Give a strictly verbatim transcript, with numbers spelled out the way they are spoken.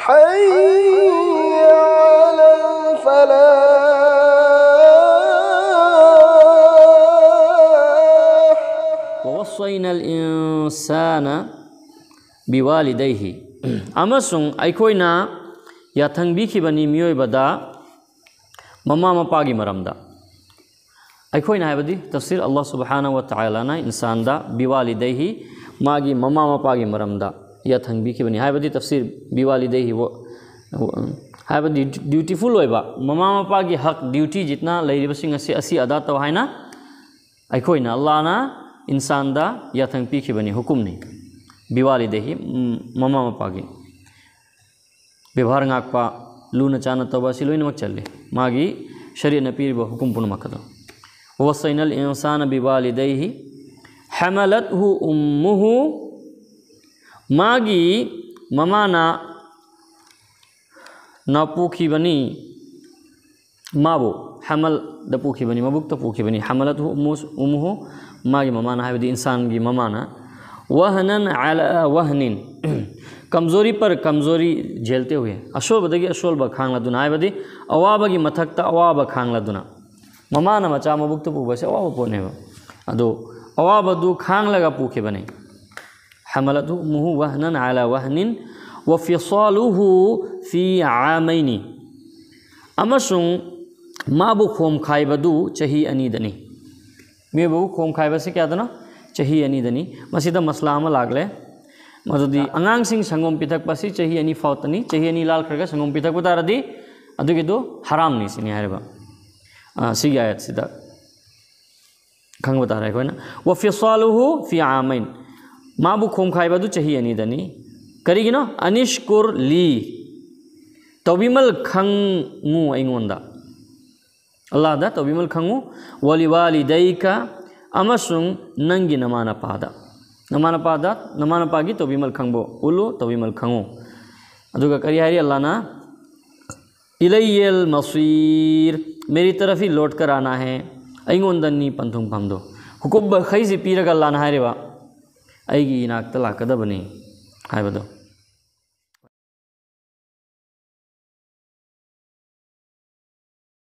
حي على الفلاح. ووصينا الإنسان بوالديه. ꯑꯃꯁꯨꯡ ꯑꯩꯈꯣꯏꯅ ꯌꯥꯊꯪ ꯄꯤꯈꯤꯕꯅꯤ ꯃꯤꯑꯣꯏꯕꯗ ꯃꯃꯥ ꯃꯄꯥꯒꯤ ꯃꯔꯝꯗ꯫ ꯑꯩꯈꯣꯏꯅ ꯍꯥꯏꯕꯗꯤ ꯇꯐꯁꯤꯔ, ꯑꯜꯂꯥꯍ ꯁꯨꯕꯍꯥꯅꯍꯨ ꯋ ꯇꯥꯂꯥꯅ ꯏꯟꯁꯥꯟꯗ ꯕꯤꯋꯥꯂꯤꯗꯩꯍꯤ, ꯃꯥꯒꯤ ꯃꯃꯥ ꯃꯄꯥꯒꯤ ꯃꯔꯝꯗ ꯌꯥꯊꯪ ꯄꯤꯈꯤꯕꯅꯤ꯫ ꯍꯥꯏꯕꯗꯤ ꯇꯐꯁꯤꯔ ꯕꯤꯋꯥꯂꯤꯗꯩꯍꯤ ꯋ-, ꯍꯥꯏꯕꯗꯤ ꯗ꯭ꯌꯨꯇꯤꯐꯨꯜ ꯑꯣꯏꯕ, ꯃꯃꯥ ꯃꯄꯥꯒꯤ ꯍꯛ, ꯗ꯭ꯌꯨꯇꯤ ꯖꯤꯠꯅ ꯂꯩꯔꯤꯕꯁꯤꯡ ꯑꯁꯤ, ꯑꯁꯤ ꯑꯗꯥ ꯇꯧ ꯍꯥꯏꯅ ꯑꯩꯈꯣꯏꯅ, ꯑꯜꯂꯥꯍꯅ ꯏꯟꯁꯥꯟꯗ ꯌꯥꯊꯪ ꯄꯤꯈꯤꯕꯅꯤ, ꯍꯨꯀꯨꯝꯅꯤ꯫ ꯕꯤꯋꯥꯂꯤꯗꯩꯍꯤ, ꯎꯝ, ꯃꯃꯥ ꯃꯄꯥꯒꯤ ꯕꯦꯕꯥꯔ ꯉꯥꯛꯄ, ꯂꯨꯅ ꯆꯥꯟꯅ ꯇꯧꯕ, ꯑꯁꯤ ꯂꯣꯏꯅꯃꯛ ꯆꯜꯂꯤ ꯃꯥꯒꯤ ꯁꯔꯤꯌꯠꯅ ꯄꯤꯔꯤꯕ ꯍꯨꯀꯨꯝ ꯄꯨꯝꯅꯃꯛ ꯑꯗꯨ꯫ ووصينا الإنسان بوالديه حملته أمه. ꯃꯥꯒꯤ ꯃꯃꯥꯅ ꯅ ꯄꯨꯈꯤꯕꯅꯤ꯫ ꯃꯥꯕꯨ ꯍꯃꯜꯗ ꯄꯨꯈꯤꯕꯅꯤ, ꯃꯕꯨꯛꯇ ꯄꯨꯈꯤꯕꯅꯤ꯫ حملته أمه، ꯃꯥꯒꯤ ꯃꯃꯥꯅ ꯍꯥꯏꯕꯗꯤ ꯏꯟꯁꯥꯟꯒꯤ ꯃꯃꯥꯅ꯫ وهنا على وهن. ꯀꯝꯖꯣꯔꯤ ꯄꯔ ꯀꯝꯖꯣꯔꯤ ꯖꯦꯜꯇꯦ ꯍꯨꯌꯦ꯫ ꯑꯁꯣꯜꯕꯗꯒꯤ ꯑꯁꯣꯜꯕ ꯈꯥꯡꯂꯗꯨꯅ, ꯍꯥꯏꯕꯗꯤ ꯑꯋꯥꯕꯒꯤ ꯃꯊꯛꯇ ꯑꯋꯥꯕ ꯈꯥꯡꯂꯗꯨꯅ꯫ ꯃꯃꯥꯅ ꯃꯆꯥ ꯃꯕꯨꯛꯇ ꯄꯨꯕꯁꯦ ꯑꯋꯥꯕ ꯄꯣꯠꯅꯦꯕ꯫ ꯑꯗꯣ ꯑꯋꯥꯕꯗꯨ ꯈꯥꯡꯂꯒ ꯄꯨꯈꯤꯕꯅꯤ꯫ حملته أمه وهنا على وهن وفصاله في عامين. ꯑꯃꯁꯨꯡ ꯃꯥꯕꯨ ꯈꯣꯝꯈꯥꯏꯕꯗꯨ ꯆꯍꯤ ꯑꯅꯤꯗꯅꯤ꯫ ꯃꯤꯑꯣꯏꯕꯕꯨ ꯈꯣꯝꯈꯥꯏꯕꯁꯤ ꯀꯌꯥꯗꯅꯣ? ꯆꯍꯤ ꯑꯅꯤꯗꯅꯤ꯫ ꯃꯁꯤꯗ ꯃꯁꯂꯥ ꯑꯃ ꯂꯥꯛꯂꯦ, ꯃꯗꯨꯗꯤ ꯑꯉꯥꯡꯁꯤꯡ ꯁꯪꯒꯣꯝ ꯄꯤꯊꯛꯄꯁꯤ ꯆꯍꯤ ꯑꯅꯤ ꯐꯥꯎꯇꯅꯤ꯫ ꯆꯍꯤ ꯑꯅꯤ ꯂꯥꯜꯈ꯭ꯔꯒ ꯁꯪꯒꯣꯝ ꯄꯤꯊꯛꯄ ꯇꯥꯔꯗꯤ ꯑꯗꯨꯒꯤꯗꯨ ꯍꯔꯥꯝꯅꯤ ꯁꯤꯅꯤ ꯍꯥꯏꯔꯤꯕ꯫ ꯑ, ꯁꯤꯒꯤ ꯑꯥꯌꯠꯁꯤꯗ ꯈꯪꯕ ꯇꯥꯔꯦ ꯑꯩꯈꯣꯏꯅ꯫ وفصاله في عامين. ꯃꯥꯕꯨ ꯈꯣꯝꯈꯥꯏꯕ ꯑꯗꯨ ꯆꯍꯤ ꯑꯅꯤꯗꯅꯤ꯫ ꯀꯔꯤꯒꯤꯅꯣ? أن اشكر لي. ꯇꯧꯕꯤꯃꯜ ꯈꯪꯉꯨ ꯑꯩꯉꯣꯟꯗ꯫ ꯑꯜꯂꯥꯍꯗ ꯇꯧꯕꯤꯃꯜ ꯈꯪꯉꯨ꯫ ولوالديك. ꯑꯃꯁꯨꯡ ꯅꯪꯒꯤ ꯅꯃꯥ ꯅꯄꯥꯗ꯫ ꯅꯃꯥ ꯅꯄꯥꯗ, ꯅꯃꯥ ꯅꯄꯥꯒꯤ ꯇꯧꯕꯤꯃꯜ ꯈꯪꯕ ꯎꯠꯂꯨ, ꯇꯧꯕꯤꯃꯜ ꯈꯪꯉꯨ꯫ ꯑꯗꯨꯒ ꯀꯔꯤ ꯍꯥꯏꯔꯤ ꯑꯜꯂꯥꯍꯅ? إلي المصير. मेरी तरफ ही लौट कर आना है. ꯑꯩꯉꯣꯟꯗꯅꯤ ꯄꯟꯊꯨꯡꯐꯝꯗꯣ꯫ ꯍꯨꯀꯨꯝ ꯃꯈꯩꯁꯤ ꯄꯤꯔꯒ ꯑꯜꯂꯥꯍꯅ ꯍꯥꯏꯔꯤꯕ, ꯑꯩꯒꯤ ꯏꯅꯥꯛꯇ ꯂꯥꯛꯀꯗꯕꯅꯤ ꯍꯥꯏꯕꯗꯣ꯫